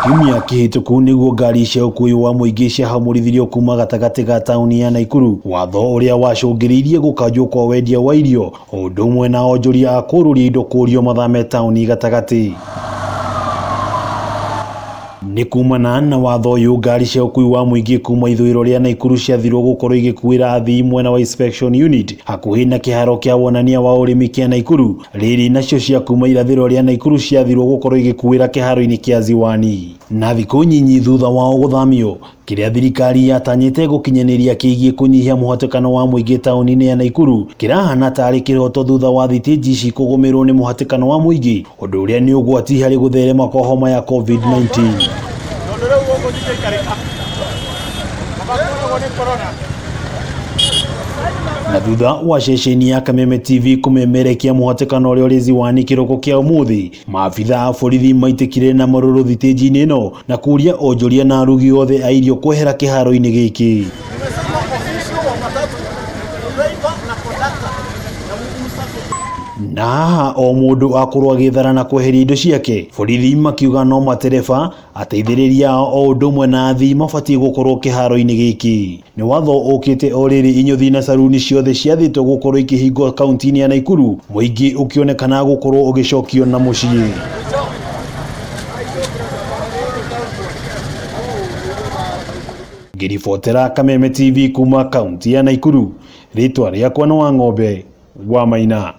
Kiumia kĩhĩtũku nĩguo ngari cia ũkuui wa mũingĩ ciahamũrithirio kuma gatagatĩ ga taũni ya Naikuru, watho ũrĩa wacũngĩrĩirie gũkanjwo kwa wendia wa irio o ũndũ ũmwe na onjoria a kũrũria indo kũrio mathame taũni gatagatĩ. Nĩ kumana na watho ũyũ ngari cia ũkuui wa mũingĩ kuma ithũĩro rĩa Naikuru ciathirwo gũkorwo igĩkuĩra athii mwena wa Inspection Unit hakuhĩ na kĩharo kĩa wonania wa ũrĩmi kĩa Naikuru. Rĩrĩ nacio cia kuma irathĩro rĩa Naikuru ciathirwo gũkorwo igĩkuĩra kĩharo-inĩ kĩa Ziwani. Na thikũ nyinyi thutha wao gũthamio, kĩrĩa thirikari yatanyĩte gũkinyanĩria kĩgiĩ kũnyihia mũhatĩkano wa mũingĩ taũni-inĩ ya Naikuru kĩrahana tarĩ kĩroto thutha wa thitĩnji ici kũgũmĩrwo nĩ mũhatĩkano wa mũingĩ, ũndũ ũrĩa nĩ ũgwati harĩ gũtherema kwa homa ya COVID-19. Tondũ rĩu gũkũ ndingĩikarĩka. Kaba kũragwo nĩ corona. Na thutha wa ceceni ya Kameme TV kũmemerekia mũhatĩkano ũrĩa ũrĩ Ziwani kĩroko kĩa ũmũthĩ, maabitha a borithi maitĩkire na marũrũ thitĩnji-inĩ ĩno na kũria onjoria na arugi othe a irio kwehera kĩharo-inĩ gĩkĩ. Nimesema official wa matatu, driver na conductor na msafiri. Na haha o mũndũ akorwo agĩthara na kweheria indo ciake, borithi makiuga no matereba, ateithĩrĩria ao o ũndũ ũmwe na athii mabatiĩ gũkorwo kĩharo-inĩ gĩkĩ. Nĩ watho ũkĩte o rĩrĩ inyũthi na caruni ciothe ciathĩtwo gũkorwo ikĩhingwo kaunti-inĩ ya Naikuru, mũingĩ ũkĩonekana gũkorwo ũgĩcokio na mũciĩ. Ngĩribotera Kameme TV kuma kaunti ya Naikuru, rĩtwa rĩakwa nĩ Wang'ombe wa Maina.